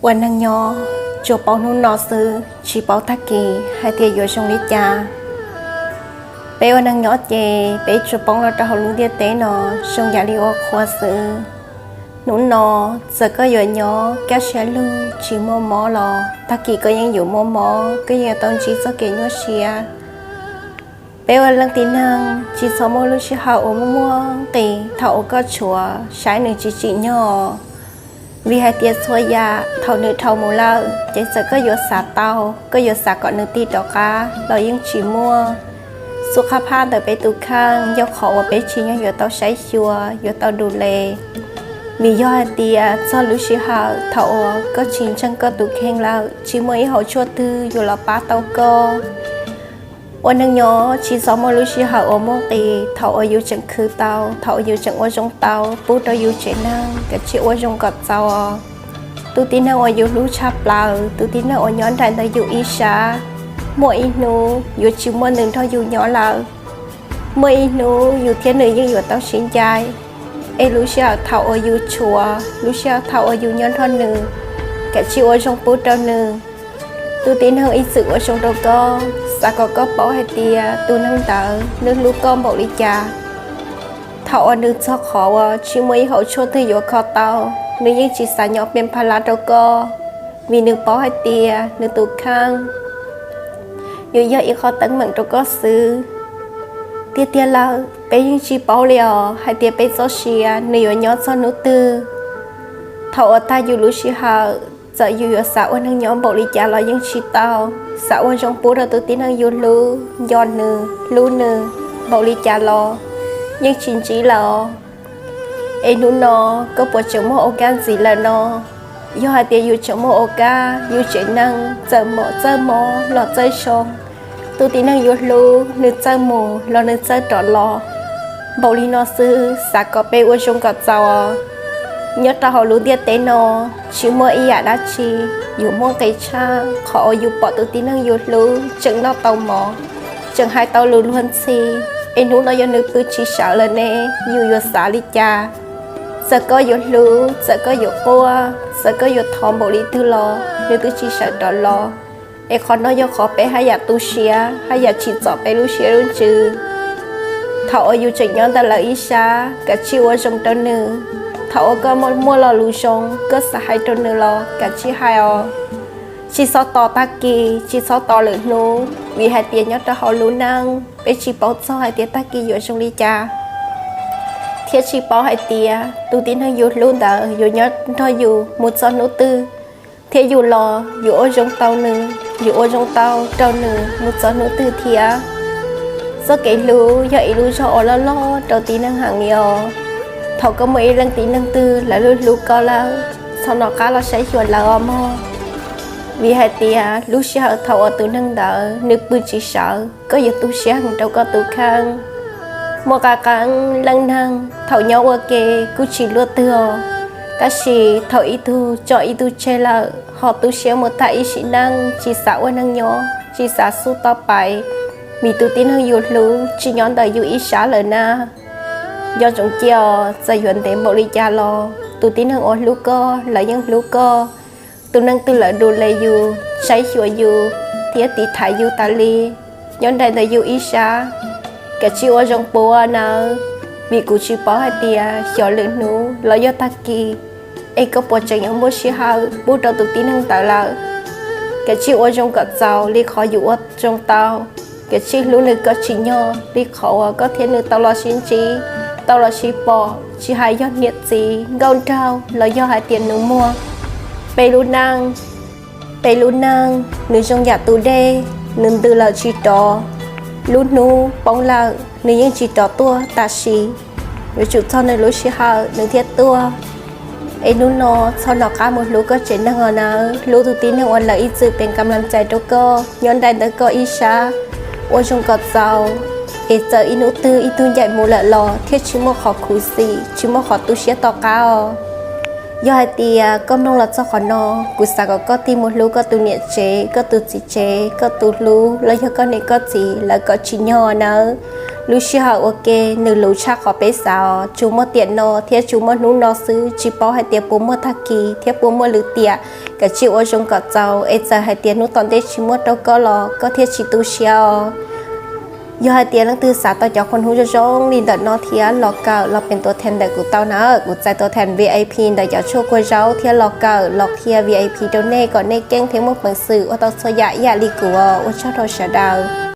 Ua neeg nyob tsuas paub hnub no xwb, tsis paub tag kis hais tias yuav zoo li cas. Peb ua neeg nyob ces peb tsuas poob los rau hauv lub ntiaj teb no zoo yam li ua qhua xwb. Hnub no txawm koj yuav nyob kaj siab lug tsis muaj mob los tag kis koj yeej yuav muaj mob, koj yeej yuav tau ntsib txoj kev nyuaj siab. Peb ua leej tib neeg tsis txhob muaj lub sij hawm uas muaj muaj nqis thaum uas koj tshuav saib nws tsis tsim nyog. Vim hais tias txhua yam thaum nws dhau mus lawm ces txawm koj yuav xav tau, koj yuav xav kom nws tig rov qab los yeej tsis muaj. Xub qab phaj ntawm peb tus kheej yog qhov uas peb tsis nyob yuav tau saib xyuas, yuav tau du le. Vim yog hais tias txog lub sij hawm thaum uas koj tsis ntseeg koj tus kheej lawm, tsis muaj ib hauv tshuaj twg yuav los pab tau koj. Ua neeg nyob tsis txhob muaj lub sij hawm uas muaj nqis thaum uas yus tseem khwv tau, thaum uas yus tseem ua zoo tau pub rau yus tsev neeg, kav tsij ua zoo kom txaus. Tus tib neeg uas yus hlub tshaj plaws, tus tib neeg uas nyob nraim ntawm yus ib sab, muaj ib hnub yuav tsis muaj nws nrog yus nyob lawm. Muaj ib hnub yus thiab nws yeej yuav tau sib ncaim. Es lub sij hawm thaum uas yus tshuav, lub sij hawm thaum uas yus nyob nrog nws, kav tsij ua zoo pub rau nws. Tus tib neeg ib txwm ua zoo rau koj, xav kom koj paub hais tias tus neeg ntawd nws hlub koj npaum li cas. Thaum uas nws txog qhov uas tsis muaj ib hauv tshuaj twg yuav kho tau, nws yeej tsis xav nyob pem pha la rau koj, vim nws paub hais tias nws tus kheej yuav yog ib qho teeb meem rau koj xwb. Tiag tiag lawm, peb yeej tsis paub li os hais tias peb txoj sia nws yuav nyob txog hnub twg. Thaum uas tag yus lub sij hawm, txawm yus yuav xav ua neeg nyob npaum li cas los yeej tsis tau. Xav ua zoo pub rau tus tib neeg yus hlub, nco nws, hlub nws npaum li cas los yeej tsis ntsib lawm. Es hnub no koj puas tseem muaj au kaj ntxiv lawm no? Yog hais tias yus tseem muaj au kaj, yus tsev neeg txawm mob txawj mob los txawj zoo, tus tib neeg yus hlub nws txawj mus los nws txawj rov los, npaum li no xwb xav kom peb ua zoo kom txaus. Nyob rau hauv lub ntiaj teb no, tsis muaj ib yam dab tsi yuav muaj nqis tshaj qhov uas yus pom tus tib neeg yus hlub tseem noj tau mov, tseem hais tau lus luag ntxhi. Es hnub no yog nws pw tsis sawv lawm ne, yus yuav xav li cas? Txawm koj yuav hlub, txawm koj yuav quaj, txawm koj yuav thov npaum li twg los nws twb tsis sawv rov los. Es qhov no yog qhov peb haj yam tu siab, haj yam tsim txom peb lub siab lub ntsws. Thaum uas yus tseem nyob ntawm lawv ib sab, kav tsij ua zoo rau nws. Thaum uas koj muaj lo lus zoo koj xav hais rau nws los kav tsij hais os. Tsis txhob tos tag kis, tsis txhob tos lwm hnub, vim hais tias nyob rau hauv lub neej peb tsis paub txog hais tias tag kis yuav zoo li cas, thiab tsis paub hais tias tus tib neeg yus hlub ntawd yuav nyob nrog yus mus txog hnub twg, thiab yus los yuav ua zoo tau nws, yuav ua zoo tau rau nws mus txog hnub twg thiab. Txoj kev hlub yog ib lub zog uas loj loj rau tib neeg heev li os. Thaum koj muaj ib leej tib neeg twg lawv hlub hlub koj lawm, txhob nco qab los saib xyuas lawv os mog. Vim hais tias lub sij hawm thaum uas tus neeg ntawd nws pw tsis sawv, koj yuav tu siab heev rau koj tus kheej. Muaj qee qee leej neeg thaum nyob ua ke kuj tsis luaj twg os, tab sis thaum ib tug tso ib tug tseg lawm ho tu siab mus tag ib sim neej, tsis xav ua neeg nyob, tsis xav xub toj pais, vim tus tib neeg yus hlub tsis nyob ntawm yus ib sab lawm na. Nco ntsoov cia os, txawm yuav ntev npaum li cas los tus tib neeg uas hlub koj lawv yeej hlub koj. Tus neeg twg lawv du le yus, saib xyuas yus thiab tiv thaiv yus tas li, nyob nraim ntawm yus ib sab, kav tsij ua zoo pub nawb. Vim kuv tsis paub hais tias xyov lwm hnub los yog tag kis es koj puas tseem yuav muaj sij hawm pub rau tus tib neeg ntawd lawm. Kav tsij ua zoo kom txaus li qhov yus ua zoo tau, kav tsij hlub nws kom tsim nyog li qhov uas koj thiab nws tau los sib ntsib, tau los sib pom, tsis hais yog niam txiv, nkauj nraug los yog hais tias nus muag. Peb lub neej, peb lub neej nws zoo yam tus dej, nws ntws lawm tsis rov. Lub hnub poob lawm nws yeej tsis rov tuaj tam sim, yuav tsum txog nws lub sij hawm nws thiaj tuaj. Es hnub no txhob nco qab mus hlub koj tsev neeg os nawb, hlub tus tib neeg uas lawv ib txwm pem kam las ntxais rau koj, nyob nraim ntawm koj ib sab, ua zoo kom txaus. Es txawm ib hnub twg ib tug ncaim mus lawm los thiaj tsis muaj qhov khuv xim, tsis muaj qhov tu siab tom qab os. Yog hais tias koj mloog los txog qhov no, kuv xav kom koj tig mus hlub koj tus niam tsev, koj tus txiv tsev, koj tus hlub los yog koj niam koj txiv lawv kom tsim nyog nawb. Lub sij hawm ua ke nws luv tshaj qhov peb xav os, tsuas muaj tiam no thiab tsuas muaj hnub no xwb, tsis paub hais tias puas muaj tag kis thiab puas muaj lwm tiam. Kav tsij ua zoo kom txaus, es txawm hais tias hnub tom ntej tsis muaj rau koj los koj thiaj tsis tu siab os. Yog hais tias leej twg xav tau cov qhua hnub zoo zoo li ntawm no thiab los kawm los peem tuas thees ntawm kuv tau na, kuv txais tuas thees V I P ntawm cov tshuaj kua zaub thiab los kawm los qhia V I P rau nej kom nej keej thiab muaj peev xwm ua tau txhua yam ib yam li kuv os. Ua tsaug rau sawv daws.